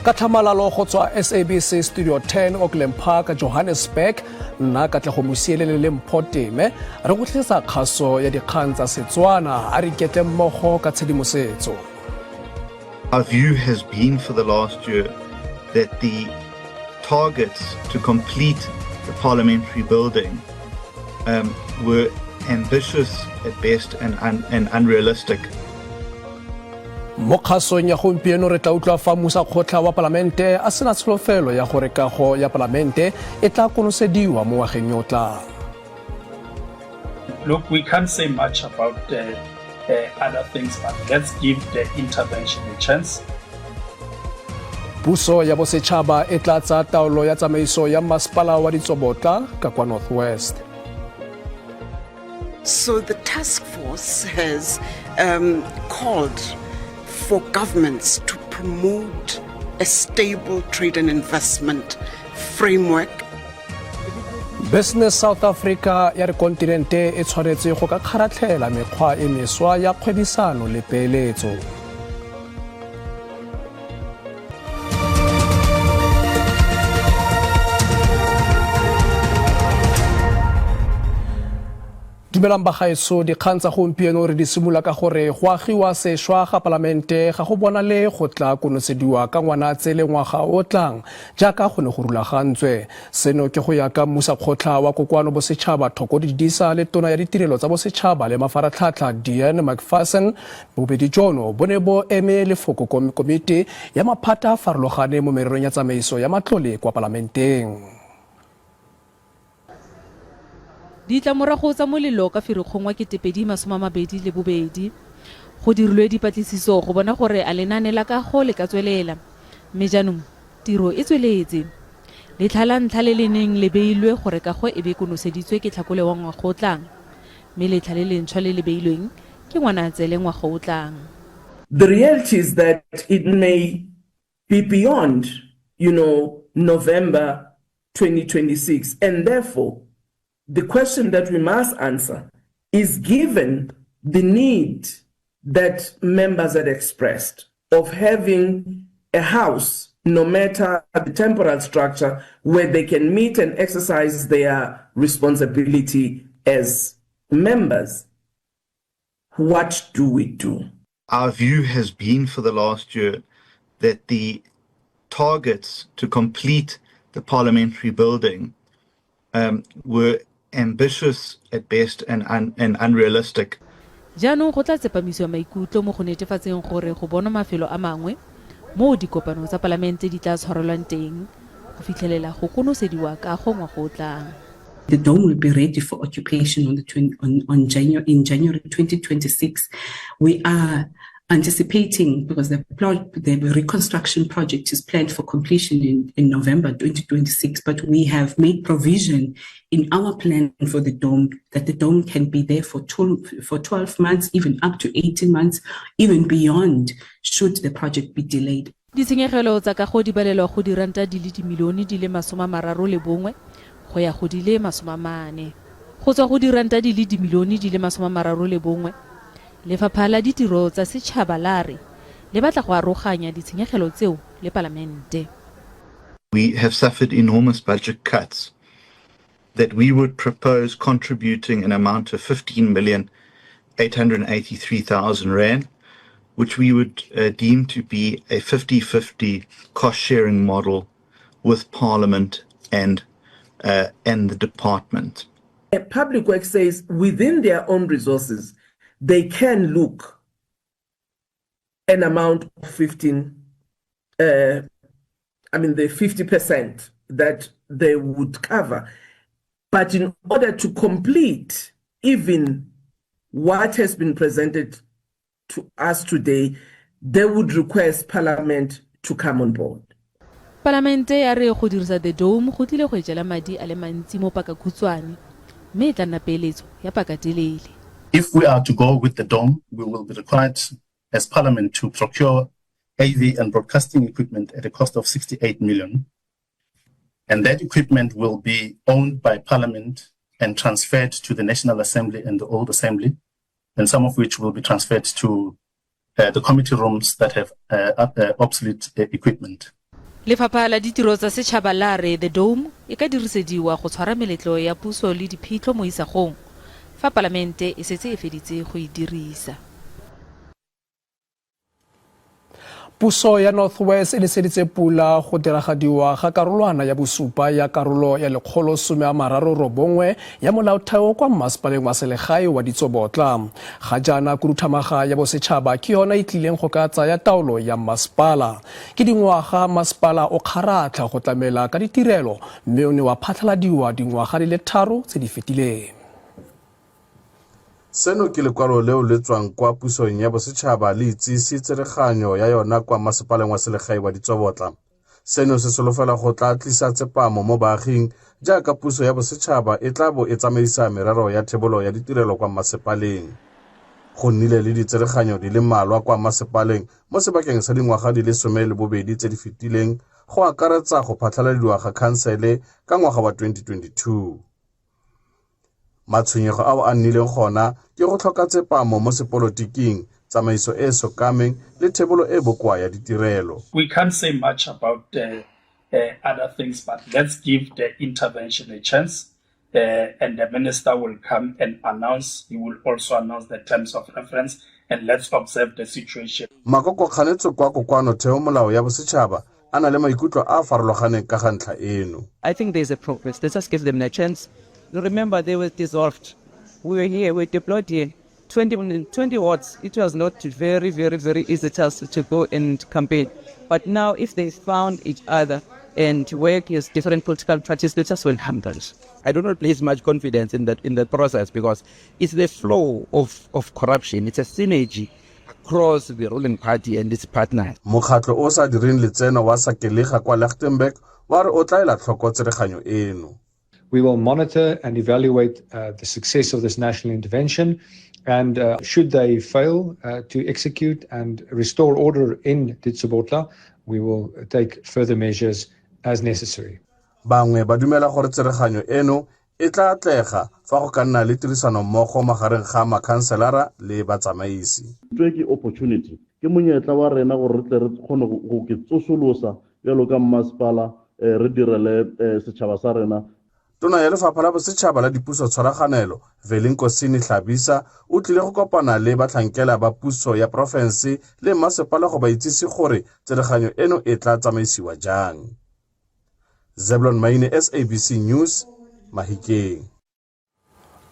Ka tlhamalalo go tswa SABC Studio 10 Auckland Park, Johannesburg, nna Katlego Mosielele le Mpho Teme re go tlisetsa kgaso ya dikgang tsa Setswana. A re iketle mmogo ka tshedimosetso. Our view has been for the last year that the targets to complete the parliamentary building were ambitious at best and unrealistic. Mo kgasong ya gompieno re tla utlwa fa mmusakgotla wa palamente a sena tsholofelo ya gore kago ya palamente e tla konosediwa mo ngwageng yo o tlang. Look, we can't say much about other things, but let's give the intervention a chance. Puso ya bosetšhaba e tla tsaya taolo ya tsamaiso ya masepala wa Ditsobotla ka kwa North West. So the task force has called for governments to promote a stable trade and investment framework. Business South Africa ya re kontinente e tshwanetse go ka kgaratlhela mekgwa e meswa ya kgwebisano le peeletso. Dumelang bagaetsho, dikgang tsa gompieno re di simolola ka gore go agiwa sešwa ga palamente ga go bonale go tla konosediwa ka Ngwanatsele ngwaga o tlang jaaka go ne go rulagantswe. Seno ke go ya ka mmusakgotla wa Kokoano Bosetšhaba Thoko Didiza le tona ya ditirelo tsa bosetšhaba le mafaratlhatlha Deon Macpherson. Bobedi jono bo ne bo eme lefoko komiti ya maphata a farologane mo mererong ya tsamaiso ya matlole kwa palamenteng. Ditlamorago tsa molelo ka Firikgong wa 2022. Go dirilwe dipatlisiso go bona gore a lenaane la kago le ka tswelela. Mme jaanong tiro e tsweletse. Letlha la ntlha le le neng le beilwe gore kago e be konoseditswe ke Tlhakole wa ngwaga o tlang. Mme letlha le lentšhwa le le beilweng ke Ngwanaatsele ngwaga o tlang. The reality is that it may be beyond, November 2026. And therefore, the question that we must answer is, given the need that members had expressed of having a house, no matter the temporal structure, where they can meet and exercise their responsibility as members, what do we do? Our view has been for the last year that the targets to complete the parliamentary building were ambitious at best and unrealistic. Jaanong go tla tsepamisiwa maikutlo mo go netefatseng gore go bonwa mafelo a mangwe moo dikopano tsa palamente di tla tshwarelwang teng go fitlhelela go konosediwa kago ngwaga o tlang. The dome will be ready for occupation on the 20, on January, in January 2026. We are anticipating, because the reconstruction project is planned for completion in November 2026, but we have made provision in our plan for the dome that the dome can be there for 12 months, even up to 18 months, even beyond, should the project be delayed. Ditshenyegelo tsa kago di balelwa go diranta di le dimilione di le 31 go ya go di le 40. Go tswa go diranta di le dimilione di le 31, Lefapha la Ditiro tsa Setšhaba la re le batla go aroganya ditshenyegelo tseo le palamente. We have suffered enormous budget cuts that we would propose contributing an amount of 15,883,000 rand, which we would deem to be a 50-50 cost-sharing model with Parliament and the department. Public Works says within their own resources, they can look an amount of 15, I mean the 50% that they would cover. But in order to complete even what has been presented to us today, they would request Parliament to come on board. Palamente ya re go dirisa the dome go tlile go e jela madi a le mantsi mo pakakhutshwane mme e tla nna peeletso ya pakatelele. If we are to go with the dome, we will be required as Parliament to procure AV and broadcasting equipment at a cost of 68 million. And that equipment will be owned by Parliament and transferred to the National Assembly and the Old Assembly, and some of which will be transferred to the committee rooms that have obsolete equipment. Lefapha la Ditiro tsa Setšhaba la re The Dome e ka dirisediwa go tshwara meletlo ya puso le diphitlho mo isagong fa palamente e setse e feditse go e dirisa. Puso ya North West e leseditse pula go diragadiwa ga karolwana ya bosupa ya karolo ya 139 ya molaotheo kwa mmasepaleng wa selegae wa Ditsobotla. Ga jaana khuduthamaga ya bosetšhaba ke yona e tlileng go ka tsaya taolo ya mmasepala. Ke dingwaga masepala o kgaratlha go tlamela ka ditirelo mme o ne wa phatlhaladiwa dingwaga di le tharo tse di fetileng. Seno ke lekwalo leo le tswang kwa pusong ya bosetšhaba le itsise tsereganyo ya yona kwa masepaleng wa selegae wa Ditsobotla. Seno se solofela go tla tlisa tsepamo mo baaging jaaka puso ya bosetšhaba e tla bo e tsamaisa merero ya thebolo ya ditirelo kwa masepaleng. Go nnile le ditsereganyo di le mmalwa kwa masepaleng mo sebakeng sa dingwaga di le 12 tse di fetileng go akaretsa go phatlhaladiwa ga khansele ka ngwaga wa 2022. Matshwenyego ao a nnileng gona ke go tlhoka tsepamo mo sepolotiking, tsamaiso e e sokameng le thebolo e e bokoa ya ditirelo. We can't say much about uh, uh, other things, but let's give the intervention a chance. Uh, and the minister will come and announce, he will also announce the terms of reference, and let's observe the situation. Makoko kganetso kwa Kokoano Theo Molao ya Bosetšhaba a na le maikutlo a a farologaneng ka ga ntlha eno. I think there's a progress. Let's just give them a chance. Remember, they were dissolved. We were here, we were deployed here. 20, 20 wards, it was not very, very, very easy task to go and campaign. But now, if they found each other and work as different political parties, let us welcome that. I do not place much confidence in that in that process because it's the flow of, of corruption. It's a synergy across the ruling party and its partners. Mokgatlho o sa direng letseno wa Sakelega kwa Lichtenburg wa re o tla ela tlhoko tsereganyo eno. We will monitor and evaluate uh, the success of this national intervention. And uh, should they fail uh, to execute and restore order in Ditsobotla, we will take further measures as necessary. Bangwe ba dumela gore tsereganyo eno e tla atlega fa go ka nna le tirisanommogo magareng ga makhanselara le batsamaisi. Ntho e ke opportunity, ke monyetla wa rena gore re tle re kgone go ke tsosolosa bjalo ka mmasepala eh, re direle eh, setšhaba sa rena. Tona ya Lefapha la Bosetšhaba la Dipuso Tshwaraganelo, Velenkosini Hlabisa, o tlile go kopana le batlhankela ba puso ya porofense le mmasepala go ba itsise gore tsereganyo eno e tla tsamaisiwa jang. Zeblon Maine, SABC News, Mahikeng.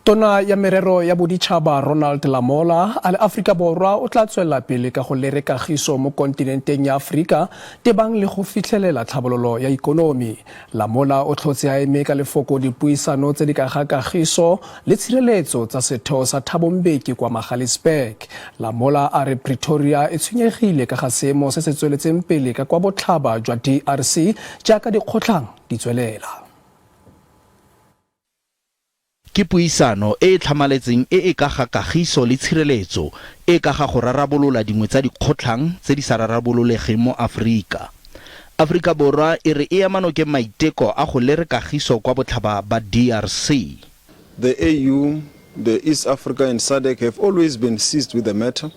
Tona ya Merero ya Boditšhaba Ronald Lamola a le Aforika Borwa o tla tswelela pele ka go lere kagiso mo kontinenteng ya Aforika tebang le go fitlhelela tlhabololo ya ikonomi. Lamola o tlhotse a eme ka lefoko dipuisano tse di ka ga kagiso le tshireletso tsa setheo sa Thabo Mbeki kwa Magaliesburg. Lamola a re Pretoria e tshwenyegile ka ga seemo se se tsweletseng pele ka kwa botlhaba jwa DRC jaaka dikgotlhang di tswelela. Ke puisano e e tlhamaletseng e e ka ga kagiso le tshireletso, e ka ga go rarabolola dingwe tsa dikgotlhang tse di sa rarabololegeng mo Aforika. Aforika Borwa e re e ema nokeng maiteko a go lere kagiso kwa botlhaba ba DRC. The AU, the East Africa and SADC have always been seized with the matter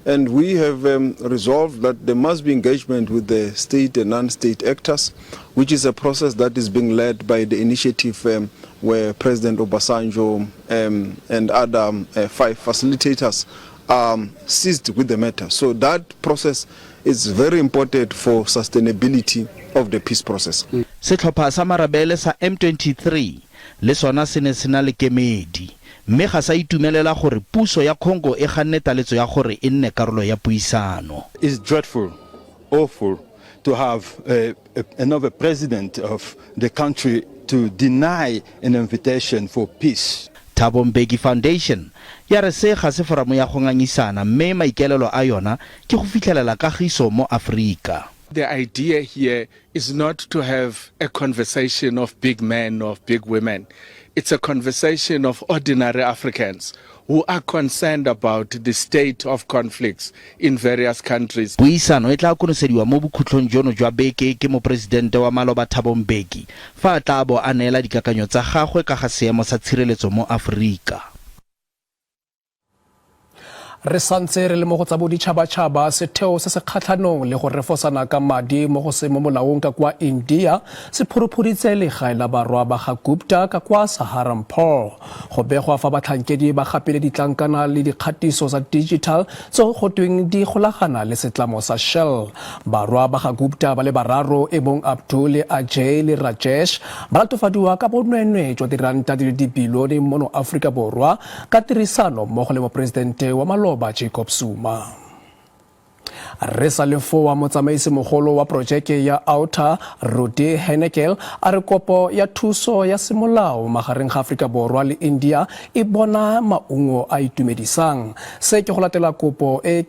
and we have um, resolved that there must be engagement with the state and non-state actors, which is a process that is being led by the initiative um, where President Obasanjo um, and other um, uh, five facilitators are um, seized with the matter. So that process is very important for sustainability of the peace process. Setlhopha sa marabele sa M23 le sona se ne se na le kemedi mme ga sa itumelela gore puso ya Congo e ganne taletso ya gore e nne karolo ya puisano. It's dreadful, awful to have a, a, another president of the country to deny an invitation for peace. Thabo Mbeki Foundation ya re se ga se foramo ya go ngangisana mme maikaelelo a yona ke go fitlhelela kagiso mo Aforika. The idea here is not to have a conversation of big men or big women. It's a conversation of ordinary Africans who are concerned about the state of conflicts in various countries. Puisano e tla konosediwa mo bokhutlong jono jwa beke ke moporesidente wa maloba Thabo Mbeki fa a tla bo a neela dikakanyo tsa gagwe ka ga seemo sa tshireletso mo Aforika. Re santse re le mo go tsa boditšhabatšhaba, setheo se se kgatlhanong le go refosana ka madi mo go se mo molaong ka kwa India se phuruphuritse legae la barwa ba ga Gupta ka kwa Saharanpur. Go begwa fa batlhankedi ba gapile ditlankana le dikgatiso tsa digital tseo go tweng di golagana le setlamo sa Shell. Barwa ba ga Gupta ba le bararo e bong Abdul le Ajay le Rajesh ba latofadiwa ka bonweenwee jwa diranta di le dibilione mono Aforika Borwa ka tirisano mmogo le moporesidente wa maloba Jacob Zuma. Re sa le foa motsamaisi mogolo wa porojeke ya Outer Rudi Henekel a re kopo ya thuso ya semolao magareng ga Aforika Borwa le India e bona maungo a itumedisang. Se ke go latela kopo e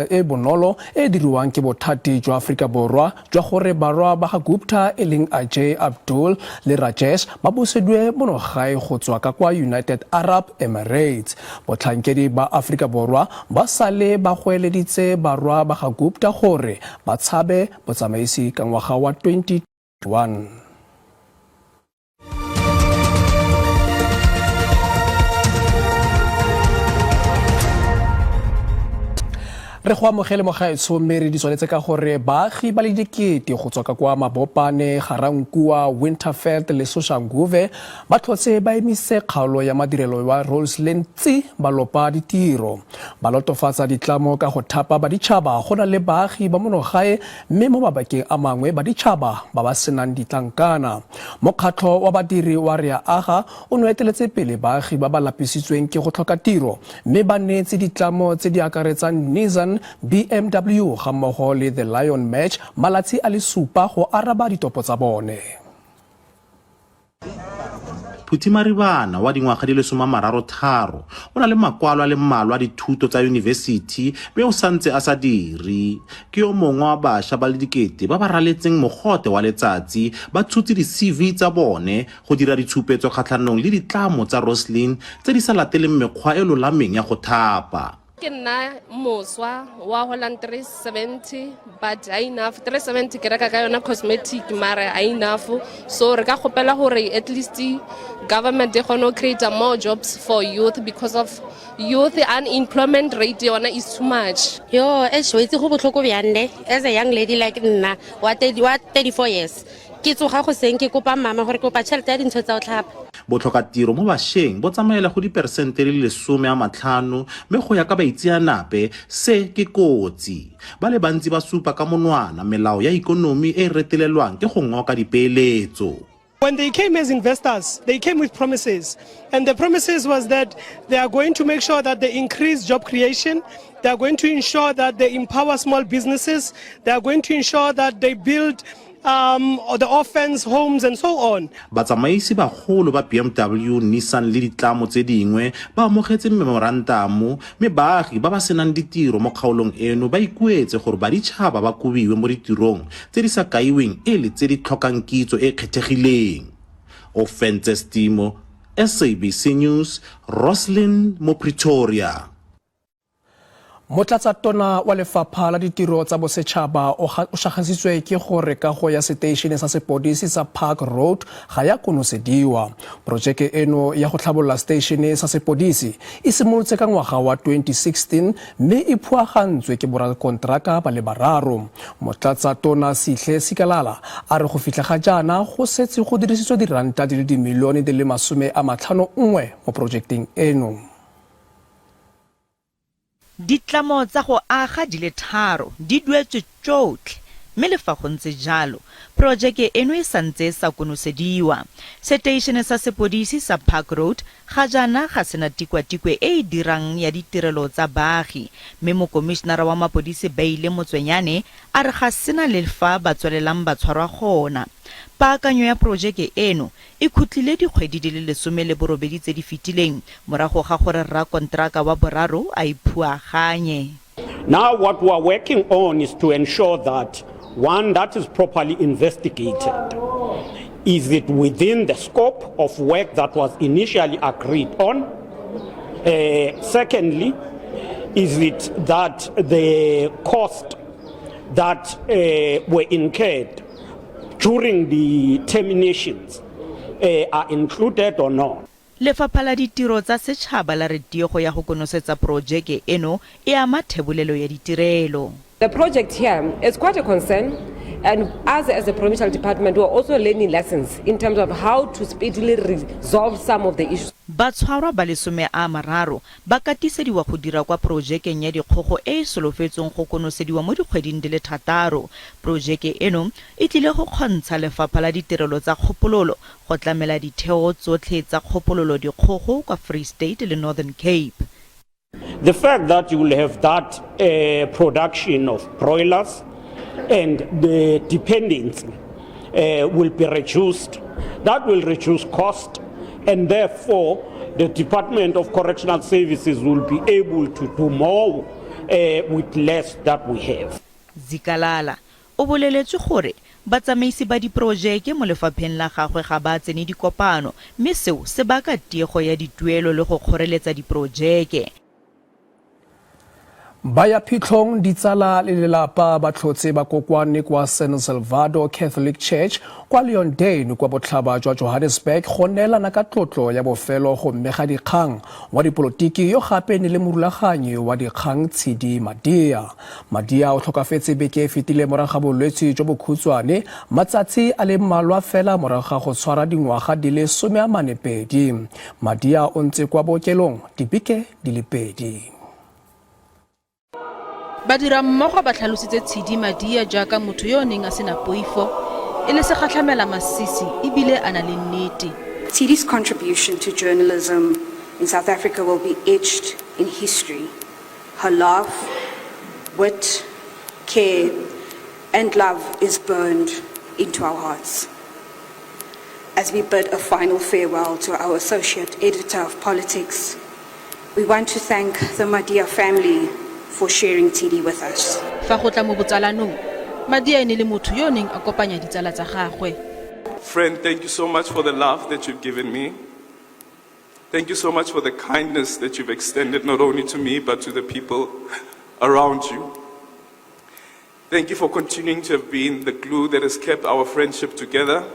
e bonolo e diriwang ke bothati jwa Aforika Borwa jwa gore barwa ba ga Gupta e leng Ajay, Abdul le Rajesh ba busediwe mono gae go tswa ka kwa United Arab Emirates. Botlhankedi ba Aforika Borwa ba sale ba goeleditse barwa ba ga Gupta gore ba tshabe botsamaisi ka ngwaga wa 2021. Re go amogele mogaetsho, mme re di tswaletse ka gore baagi ba le dikete go tswa ka kwa Mabopane, Garankuwa, Winterveld le Soshanguve ba tlhotse ba emise kgaolo ya madirelo wa Rosslyn tsi ba lopa ditiro. Ba lotofatsa ditlamo ka go thapa baditšhaba go na le baagi ba monogae, mme mo mabakeng a mangwe baditšhaba ba ba senang ditlankana. Mokgatlho wa badiri wa Re a Aga o ne o eteletse pele baagi ba ba lapisitsweng ke go tlhoka tiro, mme ba neetse ditlamo tse di akaretsang Nissan, BMW ga mmogo le The Lion Match malatsi a le supa go araba ditopo tsa bone. Phuthi Maribana wa dingwaga di le 33 o na le makwalo a le mmalwa a dithuto tsa yunibesithi mme o santse a sa dire. Ke yo mongwe wa bašwa ba le dikete ba ba raletseng mogote wa letsatsi ba tshotse di-CV tsa bone go dira ditshupetso kgatlhanong le ditlamo tsa Rosslyn tse di sa lateleng mekgwa e lolameng ya go thapa. Ke nna moswa wa holang 370, but ha enough. 370 ke reka ka yona cosmetic, mare ha enough. So re ka kgopela gore at least government e kgone go create more jobs for youth, because of youth unemployment rate yona is too much. Yo, eish, wa itse go botlhoko bjang ne, as a young lady like nna wa 34 years, ke tsoga goseng ke kopa mama gore ke kopa tšhelete ya dintho tsa go tlhapa. Botlhokatiro mo bašweng bo tsamaela go diperesente di le 15, mme go ya ka baitseanape se ke kotsi. Ba le bantsi ba supa ka monwana melao ya ikonomi e e retelelwang ke go ngoka dipeeletso. When they came as investors, they came with promises. And the promises was that they are going to make sure that they increase job creation, they are going to ensure that they empower small businesses, they are going to ensure that they build the orphans' homes and so on. Batsamaisi bagolo ba BMW, Nissan le ditlamo tse dingwe ba amogetse memorantamo, mme baagi ba ba senang ditiro mo kgaolong eno ba ikuetse gore baditšhaba ba kobiwe mo ditirong tse di sa kaiweng e le tse di tlhokang kitso e e kgethegileng. Ofentse Stimo, SABC News, Rosslyn mo Pretoria. Motlatsatona wa Lefapha la Ditiro tsa Bosetšhaba o šagasitswe ke gore kago ya seteišene sa sepodisi sa Park Road ga ya konosediwa. Porojeke eno ya go tlhabolola seteišene sa sepodisi e simolotse ka ngwaga wa 2016 mme e phuagantswe ke borakonteraka ba le bararo. Motlatsatona Sihle Sikalala a re go fitlha ga jaana go setse go dirisitswe diranta di le dimilione di le 51 mo porojekeng eno. Ditlamo tsa go aga di le tharo di duetswe tšotlhe, mme le fa go ntse jalo, porojeke eno e sa ntse e sa konosediwa. Seteišene sa sepodisi sa Park Road ga jaana ga se na tikwatikwe e e dirang ya ditirelo tsa baagi, mme mokomišenara wa mapodisi Baile Motswenyane a re ga se na le fa ba tswelelang ba tshwarwa gona. Paakanyo ya porojeke eno e khutlile dikgwedi di le 18 tse di fetileng morago ga gore rrakonteraka wa boraro a e phuaganye. Now what we are working on is to ensure that one, that is properly investigated. Is it within the scope of work that was initially agreed on? Secondly, is it that the cost that were incurred during the terminations are included or not? Lefapha la Ditiro tsa Setšhaba la re tiego ya go konosetsa porojeke eno e ama thebolelo ya ditirelo. The project here is quite a concern and us as a provincial department we are also learning lessons in terms of how to speedily resolve some of the issues. Batshwarwa ba le 30 ba katisediwa go dira kwa porojekeng ya dikgogo e e solofetsweng go konosediwa mo dikgweding di le thataro. Porojeke eno e tlile go kgontsha Lefapha la Ditirelo tsa Kgopololo go tlamela ditheo tsotlhe tsa kgopololo dikgogo kwa Free State le Northern Cape. The fact that you will have that uh, production of broilers and the dependency uh, will be reduced. That will reduce cost and therefore the Department of Correctional Services will be able to do more uh, with less that we have. Zikalala o boleletswe gore batsamaisi ba diporojeke mo lefapheng la gagwe ga ba tsene dikopano mme seo se baka tiego ya dituelo le go kgoreletsa diporojeke. Ba ya phitlhong, ditsala le lelapa ba tlhotse ba kokwane kwa San Salvador Catholic Church kwa Leondale kwa botlhaba jwa Johannesburg go neelana ka tlotlo ya bofelo go mmega dikgang wa dipolotiki yo gape ne le morulaganyi wa dikgang Tshidi Madia. Madia o tlhokafetse beke e fetile morago ga bolwetse jo bokhutshwane matsatsi a le mmalwa fela morago ga go tshwara dingwaga di le 42. Madia o ntse kwa bookelong dibeke di le pedi. Badirammogo ba tlhalositse Tshidi Madia jaaka motho yo o neng a sena poifo, e le segatlhamela masisi e bile a na le nnete. Tshidi's contribution to journalism in South Africa will be etched in history. Her love, wit, care, and love is burned into our hearts. As we bid a final farewell to our associate editor of politics, we want to thank the Madia family for sharing Tshidi with us. Fa go tla mo botsalanong, Madia e ne le motho yo o neng a kopanya ditsala tsa gagwe. Friend, thank you so much for the love that you've given me. Thank you so much for the kindness that you've extended not only to me but to the people around you. Thank you for continuing to have been the glue that has kept our friendship together.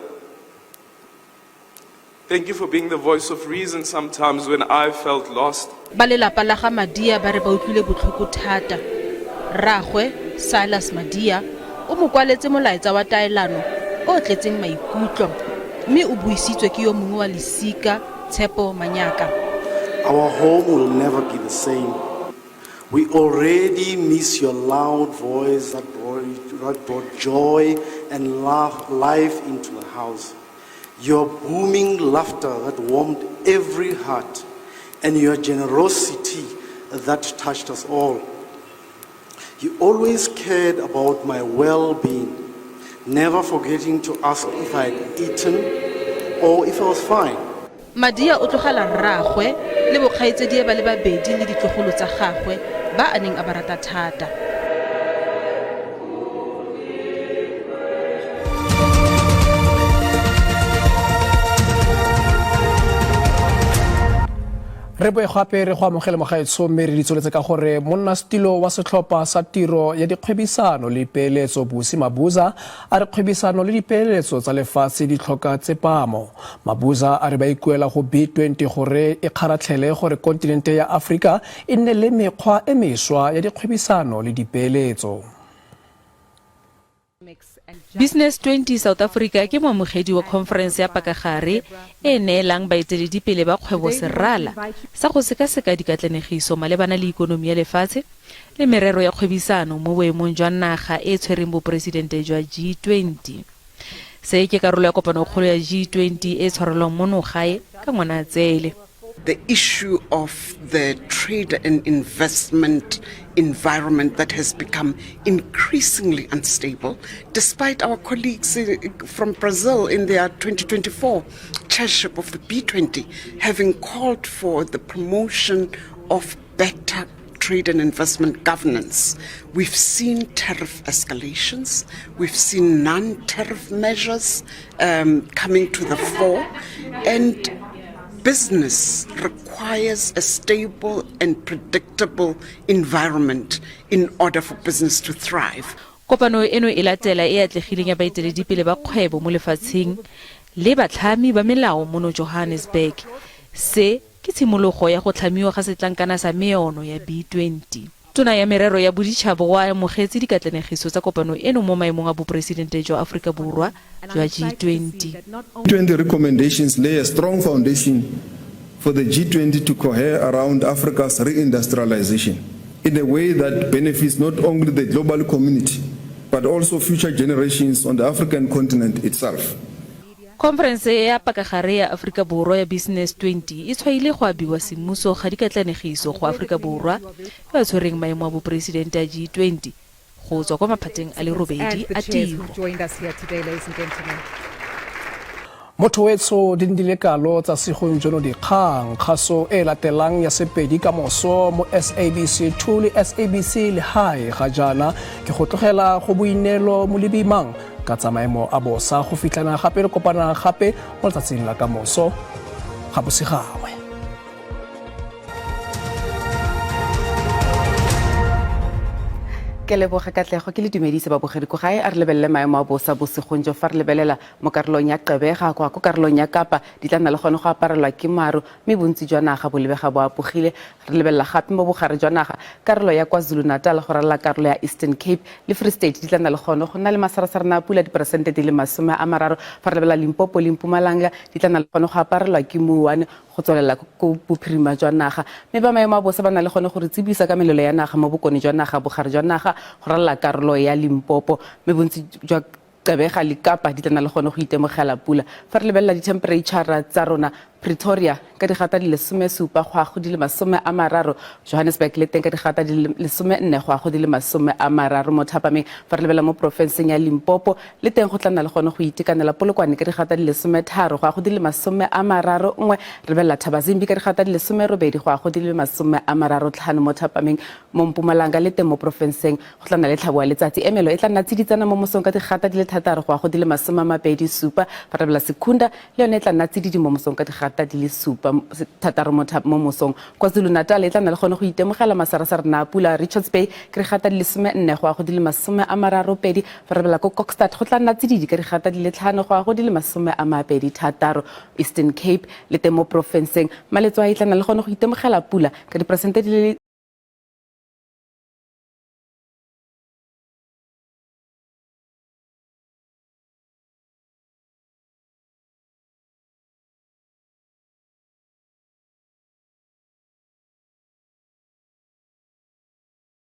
Thank you for being the voice of reason sometimes when I felt lost. Ba lelapa la ga Madia ba re ba utlwile botlhoko thata. Rraagwe, Silas Madia, o mo kwaletse molaetsa wa taelano o o tletseng maikutlo mme o buisitswe ke yo mongwe wa lesika, Tshepo Manyaka. Our home will never be the same. We already miss your loud voice that brought, that brought joy and laugh, life into the house, your booming laughter that warmed every heart, and your generosity that touched us all. You always cared about my well being, never forgetting to ask if I had eaten or if I was fine. Madia o tlogela rraagwe le bokgaitsedie ba le babedi le ditlogolo tsa gagwe ba a neng a ba rata thata. Re boe gape re go amogele mogaetsho mme re di tsweletse ka gore monnasetilo wa setlhopha sa tiro ya dikgwebisano le dipeeletso Busi Mabuza a re kgwebisano le dipeeletso tsa lefatshe di tlhoka tsepamo. Mabuza a re ba ikuela go B20 gore e kgaratlhele gore kontinente ya Aforika e nne le mekgwa e mešwa ya dikgwebisano le dipeeletso. Business 20 South Africa ke moamogedi wa khonferense ya pakagare e e neelang baeteledipele ba kgwebo serala sa go sekaseka dikatlenegiso malebana le ikonomi ya lefatshe le merero ya kgwebisano mo boemong jwa naga e e tshwereng boporesidente jwa G20. Se ke karolo ya kopanokgolo ya G20 e e tshwarelwang mono gae ka Ngwanatseele. The issue of the trade and investment environment that has become increasingly unstable, despite our colleagues eh, from Brazil in their 2024 chairship of the B20 having called for the promotion of better trade and investment governance. We've seen tariff escalations, we've seen non tariff measures um, coming to the fore, and business requires a stable and predictable environment in order for business to thrive. Kopano eno e latela e atlegileng ya baeteledipele ba kgwebo mo lefatsheng le batlhami ba melao mono Johannesburg. Se ke tshimologo ya go tlhamiwa ga setlankana sa meono ya B20. Tona ya Merero ya Boditšhaba o amogetse dikatlanegiso tsa kopano eno mo maemong a boporesidente jwa Aforika Borwa jwa G20. G20 recommendations lay a strong foundation for the G20 to cohere around Africa's reindustrialization in a way that benefits not only the global community but also future generations on the African continent itself. Khonferense ya Pakagare ya Aforika Borwa ya Business 20 e tshwaile go abiwa semmuso ga dikatlanegiso go Aforika Borwa yo a tshwereng maemo a boporesidente a G20 go tswa kwa maphateng a le robedi a tiro. Motho wetsho di ndile kalo tsa sigong jono dikgang kgaso e latelang ya Sepedi ka moso mo SABC 2 le SABC Lehae. Ga jaana ke go tlogela go boineelo molebimang ka tsa maemo a bosa go fitlhana gape re kopana gape mo letsatsing la ka moso ga bosigangwe. Ke leboga Katlego. Ke le dumedise babogedi ko gae. A re lebelele maemo a bosa bosigong jo. Fa re lebelela mo karolong ya Gqeberha kwa ko karolong ya Kapa, di tla nna le gone go aparelwa ke maru, mme bontsi jwa naga bo lebega bo apogile. Re lebelela gape mo bogare jwa naga, karolo ya KwaZulu Natal go ralala karolo ya Eastern Cape le Free State di tla nna le gone go nna le masarasarana a pula, diperesente di le 30. Fa re lebelela Limpopo le Mpumalanga, di tla nna le gone go aparelwa ke mouwane go tswelela ko bophirima jwa naga, mme ba maemo a bosa ba na le gone go re tsebisa ka melelo ya naga mo bokone jwa naga, bogare jwa naga go ralala karolo ya Limpopo, mme bontsi jwa Gqeberha le Kapa di tla nna le gone go itemogela pula. Fa re lebelela dithempereitšhara tsa rona, Pretoria ka digata di le 17 go ya go di le 30, Johannesburg le teng ka digata di le 14 go ya go di le 30 mo thapameng. Fa re lebelela mo porofenseng ya Limpopo, le teng go tla nna le gone go itekanela, Polokwane ka digata di le 13 go ya go di le 31, re lebelela Thabazimbi ka digata di le 18 go ya go di le 35 mo thapameng. Mo Mpumalanga le teng mo porofenseng go tla nna le tlhabo ya letsatsi. Emelo e tla nna tsiditsana mo mosong ka digata di le 6 go ya go di le 27. Fa re lebelela Secunda le yone e tla nna tsididi mo mosong ka digata di le 7 6 mo mosong. KwaZulu-Natal e tla nna le gone go itemogela masarasarana a pula. Richards Bay ke digata di le 14 go ya go di le 32. Fa re lebelela ko Kokstad go tla nna tsididi ka digata di le 5 go ya go di le 26. Eastern Cape le teng mo porofenseng Maletswai e tla nna le gone go itemogela pula ka diperesente di le.